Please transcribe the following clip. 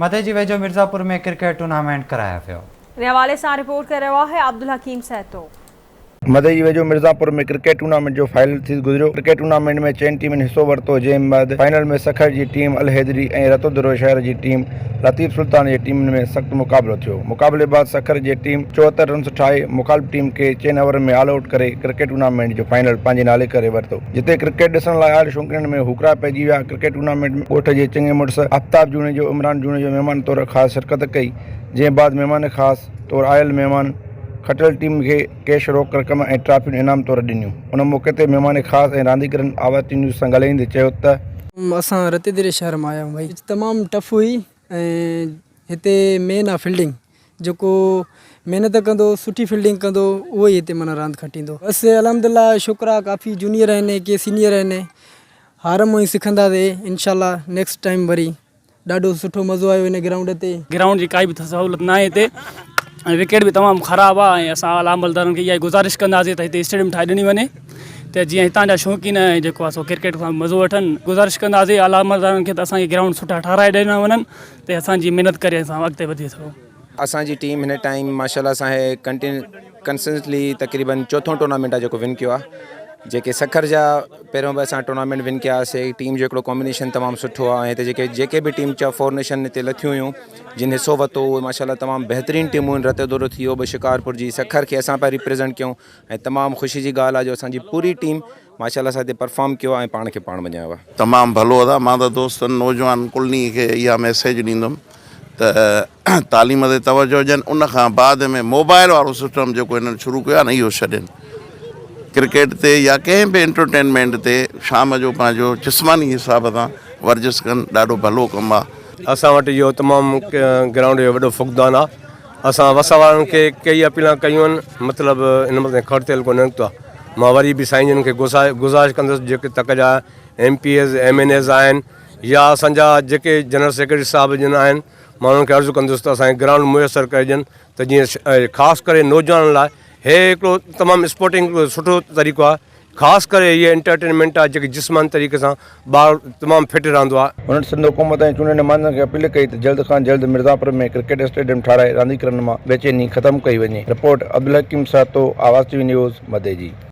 مدئجي ويجهو Mirzapur ۾ cricket tournament ڪرايو ويو. ان حوالي سان رپورٽ ڪري رهيو آهي عبدالحڪيم سهتو. مدئجي ويجهو مرزاپور ۾ ڪرڪيٽ ٽورنامينٽ جو فائنل ٿي گذريو. ڪرڪيٽ ٽورنامينٽ ۾ چئن ٽيمن حصو ورتو جنهن بعد فائنل ۾ سکر جي ٽيم الحيدري ۽ رتودرو شهر جي ٽيم لطيف سلطان جي ٽيمن ۾ سخت مقابلو ٿيو. مقابلي بعد سکر جي ٽيم 74 رنس ٺاهي مخالف ٽيم کي چئن اوورن ۾ آل آئوٽ ڪري ڪرڪيٽ ٽورنامينٽ جو فائنل پنهنجي نالي ڪري ورتو جتي ڪرڪيٽ ڏسڻ لاء آيل شوقينن ۾ هوڪرا پئجي ويا. ڪرڪيٽ ٽورنامينٽ ۾ ڳوٺ جي چڱي مڙس آفتاب جوڻيجو، عمران جوڻيجو مهمان طور خاص شرڪت ڪئي جنهن بعد مهمان خاص طور آيل مهمان کٽيل ٽيم کي ڪيش روڪ رقم ۽ ٽرافيون انعام طور ڏنيون. ان موقعي تي مهمان خاص ۽ رانديگرن آواز ٽي نيوز سان ڳالهائيندي چيو ته. اسان رتيديري شهر مان آيا آهيون ڀائي پچ تمام ٽف هئي ۽ هتي مين آ فيلڊنگ جيڪو محنت ڪندو سٺي فيلڊنگ ڪندو اهو ئي هتي معنيٰ راند کٽيندو بس الحمدلله شڪر آ ڪافي جونيئر آهن ڪي سينيئر آهن هار مون ئي سکنداسي انشاء الله نيڪسٽ ٽائيم وري ڏاڍو سٺو مزو آيو هن گرائونڊ تي. گرائونڊ جي ڪائي به سهولت ناهي هتي ۽ وڪيٽ به تمام خراب آهي ۽ اسان اعليٰ عملدارن کي اها ئي گذارش ڪنداسين ته هتي اسٽيڊيم ٺاهي ڏني وڃي ته جيئن هتان جا شوقين ۽ جيڪو آهي سو ڪرڪيٽ کان مزو وٺن گذارش ڪنداسين اعليٰ عملدارن کي ته اسان کي گرائونڊ سٺا ٺهرائي ڏنا وڃن ته اسان جي محنت ڪري اسان اڳتي وڌي سگهون. اسان جي ٽيم هن ٽائيم ماشاء الله سان هي ڪنسسٽنٽلي تقريبن چوٿون ٽورنامينٽ آهي جيڪو ون ڪيو آهي جيڪي سکر جا پهريون به اسان ٽورنامينٽ ون ڪيا هئاسي ٽيم جو هڪڙو ڪامبينيشن تمام سٺو آهي ۽ هتي جيڪي جيڪي به ٽيم چا فور نيشن هتي لٿيون هيون جن حصو ورتو اهي ماشاء الله تمام بهترين ٽيمون آهن رتي دورو ٿي ويو به شڪارپور جي سکر کي اسان پيا ريپريزنٽ ڪيون ۽ تمام خوشي جي ڳالهه آهي جو اسان جي پوري ٽيم ماشاء الله سان هتي پرفارم ڪيو آهي ۽ پاڻ کي پاڻ مڃايو آهي. تمام ڀلو ادا مان ته دوستن نوجوان ڪلني کي اها ميسيج ڏيندم ته تعليم تي توجه ڏين ان کان بعد ۾ موبائل وارو سسٽم جيڪو هنن شروع ڪيو آهي نه اهو ڇڏين ڪرڪيٽ تي يا ڪنهن به انٽرٽينمينٽ تي شام جو پنهنجو جسماني حساب سان ورزش ڪن ڏاڍو ڀلو ڪم آهي. اسان وٽ اهو تمام گرائونڊ جو وڏو فقدان آهي اسان وس وارن کي ڪيئي اپيلان ڪيون آهن مطلب ان مهل تائين کڙ تيل ڪونه نڪتو آهي مان وري به سائين جن کي گذارش ڪندس جيڪي تڪ جا M P As M N As آهن يا اسان جا جيڪي جنرل سيڪريٽري صاحب جن آهن مان انهن کي عرض ڪندس ته اسان کي گرائونڊ ميسر ڪري ڏين ته جيئن خاص ڪري نوجوانن لاء هي هڪڙو تمام اسپورٽنگ سٺو طريقو آهي خاص ڪري هيء انٽرٽينمينٽ آهي جيڪي جسماني طريقي سان ٻار تمام فٽ رهندو آهي. هنن سنڌ حڪومت ۽ چونڊيل نمائندن کي اپيل ڪئي ته جلد کان جلد مرزاپور ۾ ڪرڪيٽ اسٽيڊيم ٺاهرائي رانديگرن مان بيچيني ختم ڪئي وڃي. Report, Abdulhakeem Sahto, Awaz T V news, Madeji.